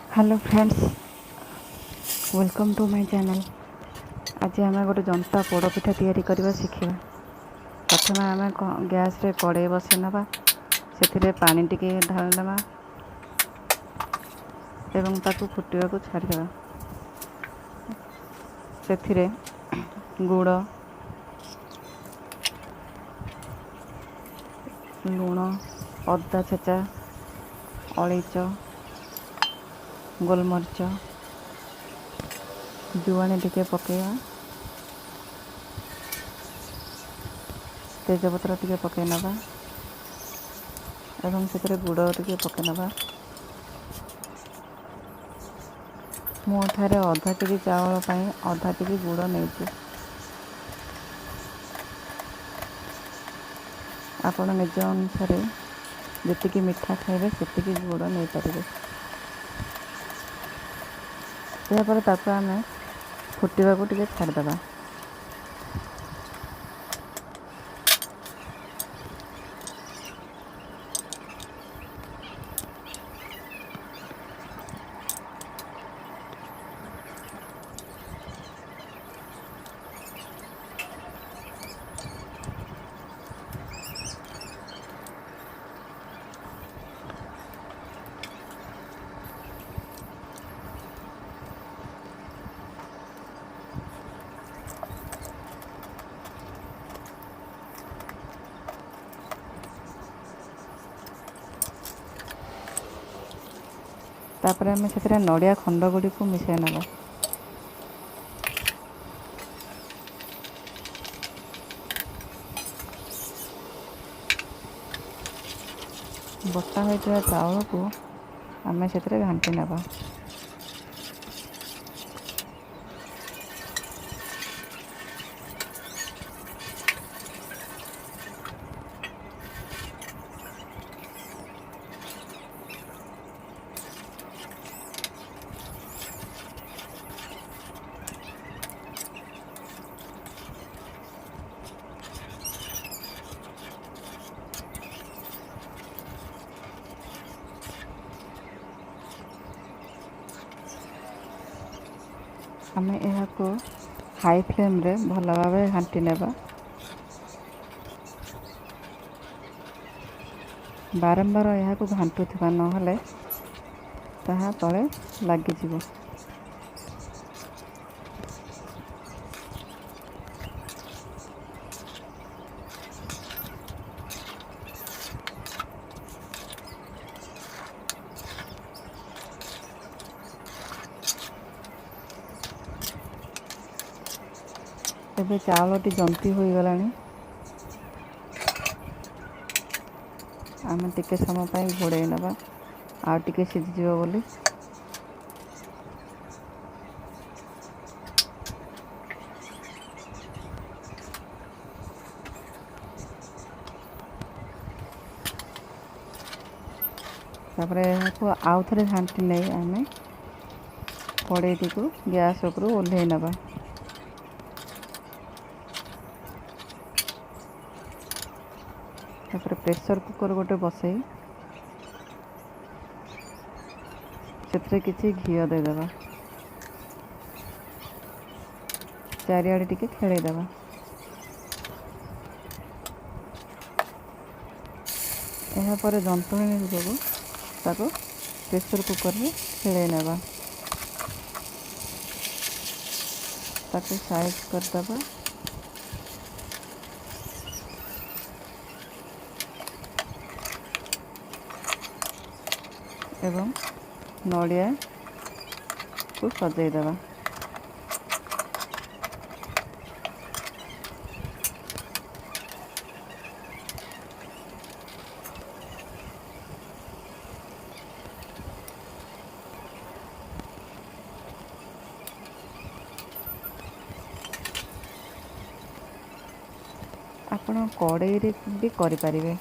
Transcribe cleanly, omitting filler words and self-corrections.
Hello friends, welcome to my channel. ଆଜି ଆମେ ଗୋଟେ ଜନ୍ତା ପୋଡ଼ପିଠା ତିଆରି କରିବା ଶିଖିବା। ପ୍ରଥମେ ଆମେ ଗ୍ୟାସ୍ରେ କଡ଼େଇ ବସାଇ ନେବା, ସେଥିରେ ପାଣି ଟିକେ ଢାଳିଦେବା ଏବଂ ତାକୁ ଫୁଟିବାକୁ ଛାଡ଼ିଦେବା। ସେଥିରେ ଗୁଡ଼, ଲୁଣ, ଅଦା ଛେଚା, ଅଳେଇଚ, ଗୋଲମରିଚ, ଜୁଆଣି ଟିକେ ପକାଇବା, ତେଜପତ୍ର ଟିକେ ପକାଇ ନେବା ଏବଂ ସେଥିରେ ଗୁଡ଼ ଟିକେ ପକାଇ ନେବା। ମୁଁ ଏଠାରେ ଅଧା କେଜି ଚାଉଳ ପାଇଁ ଅଧା କେଜି ଗୁଡ଼ ନେଇଛି। ଆପଣ ନିଜ ଅନୁସାରେ ଯେତିକି ମିଠା ଖାଇବେ, ସେତିକି ଗୁଡ଼ ନେଇପାରିବେ। ଏହାପରେ ତାକୁ ଆମେ ଫୁଟିବାକୁ ଟିକେ ଛାଡ଼ିଦେବା। ତାପରେ ଆମେ ସେଥିରେ ନଡ଼ିଆ ଖଣ୍ଡ ଗୁଡ଼ିକୁ ମିଶାଇ ନେବା। ବଟା ହୋଇଥିବା ଚାଉଳକୁ ଆମେ ସେଥିରେ ଘାଣ୍ଟି ନେବା। ଆମେ ଏହାକୁ ହାଇ ଫ୍ଲେମ୍ରେ ଭଲ ଭାବେ ଘାଣ୍ଟି ନେବା। ବାରମ୍ବାର ଏହାକୁ ଘାଣ୍ଟୁଥିବା, ନହେଲେ ତାହା ତଳେ ଲାଗିଯିବ। ଏବେ ଚାଉଳଟି ଜନ୍ତି ହୋଇଗଲାଣି। ଆମେ ଟିକେ ସମୟ ପାଇଁ ଘୋଡ଼େଇ ନେବା, ଆଉ ଟିକେ ସିଝିଯିବ ବୋଲି। ତାପରେ ଏହାକୁ ଆଉ ଥରେ ଘାଣ୍ଟି ନେଇ ଆମେ କଡ଼େଇଟିକୁ ଗ୍ୟାସ୍ ଉପରୁ ଓହ୍ଲେଇ ନେବା। ତାପରେ ପ୍ରେସର୍ କୁକର୍ ଗୋଟେ ବସେଇ ସେଥିରେ କିଛି ଘିଅ ଦେଇଦେବା, ଚାରିଆଡ଼େ ଟିକେ ଖେଳେଇ ଦେବା। ଏହାପରେ ଯନ୍ତୁଣୀ ଯୋଗୁଁ ତାକୁ ପ୍ରେସର୍ କୁକର୍ରେ ଖେଳେଇ ନେବା। ତାକୁ ସାଇଜ୍ କରିଦେବା ଏବଂ ନଡ଼ିଆକୁ ସଜେଇ ଦେବା। ଆପଣ କଡ଼େଇରେ ବି କରିପାରିବେ।